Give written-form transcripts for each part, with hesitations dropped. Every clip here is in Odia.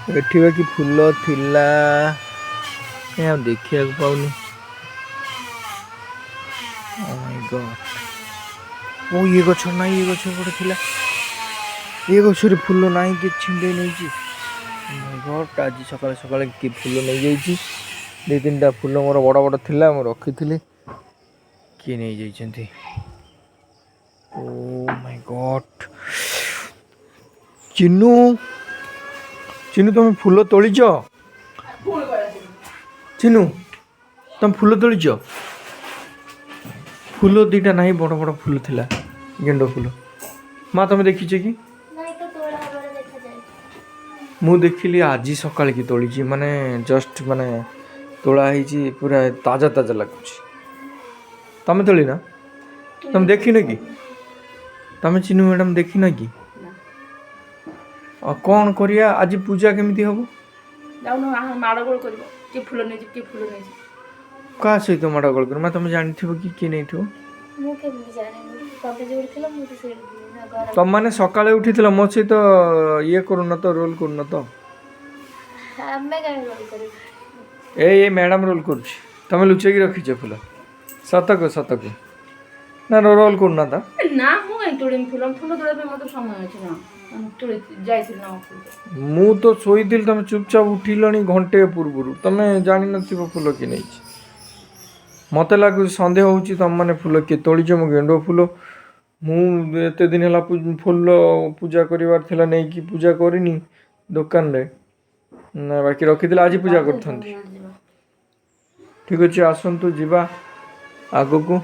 ଏଠି ବାକି ଫୁଲ ଥିଲା, କାଇଁ ଆଉ ଦେଖିବାକୁ ପାଉନି। Oh my God! ଓ, ଇଏ ଗଛ ନାହିଁ। ଇଏ ଗଛ ଗୋଟେ ଥିଲା। ଏ ଗଛରେ ଫୁଲ ନାହିଁ, କିଏ ଛିଣ୍ଡେଇ ନେଇଛି। ଗଡ୍, ଆଜି ସକାଳେ ସକାଳେ କିଏ ଫୁଲ ନେଇଯାଇଛି। ଦୁଇ ତିନିଟା ଫୁଲ ମୋର ବଡ଼ ବଡ଼ ଥିଲା, ମୁଁ ରଖିଥିଲି, କିଏ ନେଇଯାଇଛନ୍ତି। ଓ ମାଇ ଗଡ୍! ଚିନୁ, ଚିନୁ, ତମେ ଫୁଲ ତୋଳିଛ? ଚିନୁ, ତମେ ଫୁଲ ତୋଳିଛ? ଫୁଲ ଦୁଇଟା ନାହିଁ। ବଡ଼ ବଡ଼ ଫୁଲ ଥିଲା, ଗେଣ୍ଡୁ ଫୁଲ। ମା, ତମେ ଦେଖିଛ କି? ନାଇଁ ତ, ତୋଳା ହବାର ଦେଖାଯାଏ। ମୁଁ ଦେଖିଲି ଆଜି ସକାଳେ କି ତୋଳିଛି, ମାନେ ଜଷ୍ଟ ମାନେ ତୋଳା ହେଇଛି, ପୁରା ତାଜା ତାଜା ଲାଗୁଛି। ତମେ ତୋଳିନ? ତମେ ଦେଖିନ କି? ତମେ ଚିନୁ ମ୍ୟାଡ଼ାମ୍ ଦେଖିନ କି? ଆଉ କ'ଣ କରିବା? ଆଜି ପୂଜା କେମିତି ହବ? ଯାଉନ, ମାଡ଼ଗୋଳ କରିବ, କିଏ ଫୁଲ ନେଇଛି, କିଏ ଫୁଲ ନେଇଛି। କାହା ସହିତ ମାଡ଼ଗୋଳ କରିବ? ମା, ତମେ ଜାଣିଥିବ କି କିଏ ନେଇଥିବ? ମୁଁ କେମିତି ଜାଣିବି? ତମେ ଯୋଉଠି ଥିଲ, ମୁଁ ତ ସେଇଠି ଥିଲି ନା ଘରେ। ତମମାନେ ସକାଳେ ଉଠିଥିଲ, ମୋ ସହିତ ଇଏ କରୁନ ତ, ରୋଲ୍ କରୁନ ତ? ଆମେ କାହିଁ ରୋଲ କରିବୁ? ଏ ଏ ମ୍ୟାଡ଼ାମ୍ ରୋଲ୍ କରୁଛି। ତମେ ଲୁଚେଇକି ରଖିଛ ଫୁଲ। ସତକୁ ସତକୁ ନା, ରୋଲ୍ କରୁନ ତ? ନା, ମୁଁ କାହିଁ ତୋଳିବି ଫୁଲ? ଫୁଲ ତୋଳିବା ପାଇଁ ମୋତେ ସମୟ ଅଛି ନା? ମୁଁ ତୋଳି ଯାଇଥିଲି ନା ଫୁଲ? ମୁଁ ତ ଶୋଇଥିଲି, ତମେ ଚୁପଚାପ ଉଠିଲଣି ଘଣ୍ଟେ ପୂର୍ବରୁ। ତମେ ଜାଣିନଥିବ ଫୁଲ କିଏ ନେଇଛି। ମୋତେ ଲାଗୁଛି, ସନ୍ଦେହ ହେଉଛି ତମମାନେ ଫୁଲ କିଏ ତୋଳିଛ। ମୁଁ ଗେଣ୍ଡୁ ଫୁଲ, ମୁଁ ଏତେ ଦିନ ହେଲା ଫୁଲ ପୂଜା କରିବାର ଥିଲା, ନେଇକି ପୂଜା କରିନି ଦୋକାନରେ ନା, ବାକି ରଖିଥିଲେ ଆଜି ପୂଜା କରିଥାନ୍ତି। ଠିକ୍ ଅଛି, ଆସନ୍ତୁ ଯିବା ଆଗକୁ।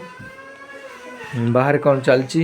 ବାହାରେ କ'ଣ ଚାଲିଛି?